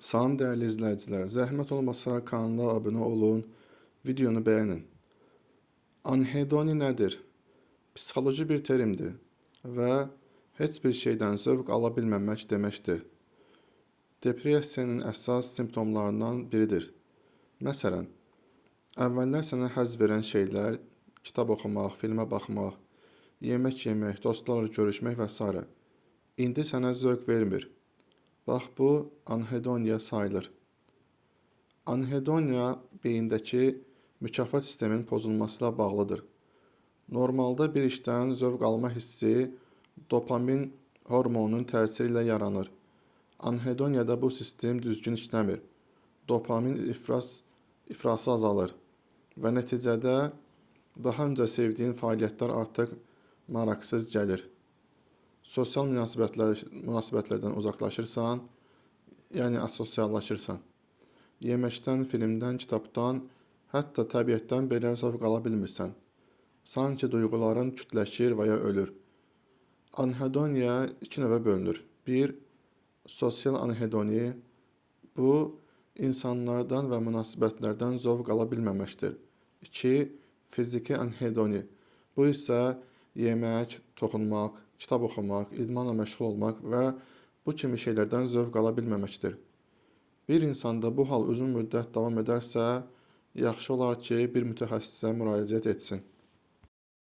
Salam dəyərli izləyicilər, zəhmət olmasa kanala abunə olun, videonu bəyənin. Anhedoni nədir? Psixoloji bir terimdir və heç bir şeydən zövq ala bilməmək deməkdir. Depressiyanın əsas simptomlarından biridir. Məsələn, əvvəllər sənə həzz verən şeylər, kitab oxumaq, filmə baxmaq, yemək yemək, dostlarla görüşmək və s. İndi sənə zövq vermir. Bax bu anhedoniya sayılır. Anhedoniya beyindəki mükafat sisteminin pozulması ilə bağlıdır. Normalda bir işdən zövq alma hissi dopamin hormonunun təsiri ilə yaranır. Anhedoniyada bu sistem düzgün işləmir. Dopamin ifrazı azalır və nəticədə daha öncə sevdiyin fəaliyyətlər artıq maraqsız gəlir. Sosial münasibətlərdən uzaqlaşırsan, yəni asosiallaşırsan. Yeməkdən, filmdən, kitabdan, hətta təbiətdən belə zövq ala bilmirsən. Sanki duyğuların kütləşir və ya ölür. Anhedoniya iki növə bölünür. 1. Sosial anhedoni. Bu, insanlardan və münasibətlərdən zövq ala bilməməkdir. 2. Fiziki anhedoni. Bu isə yemək, toxunmaq, kitab oxumaq, idmanla məşğul olmaq və bu kimi şeylərdən zövq ala bilməməkdir. Bir insanda bu hal uzun müddət davam edərsə, yaxşı olar ki, bir mütəxəssisə müraciət etsin.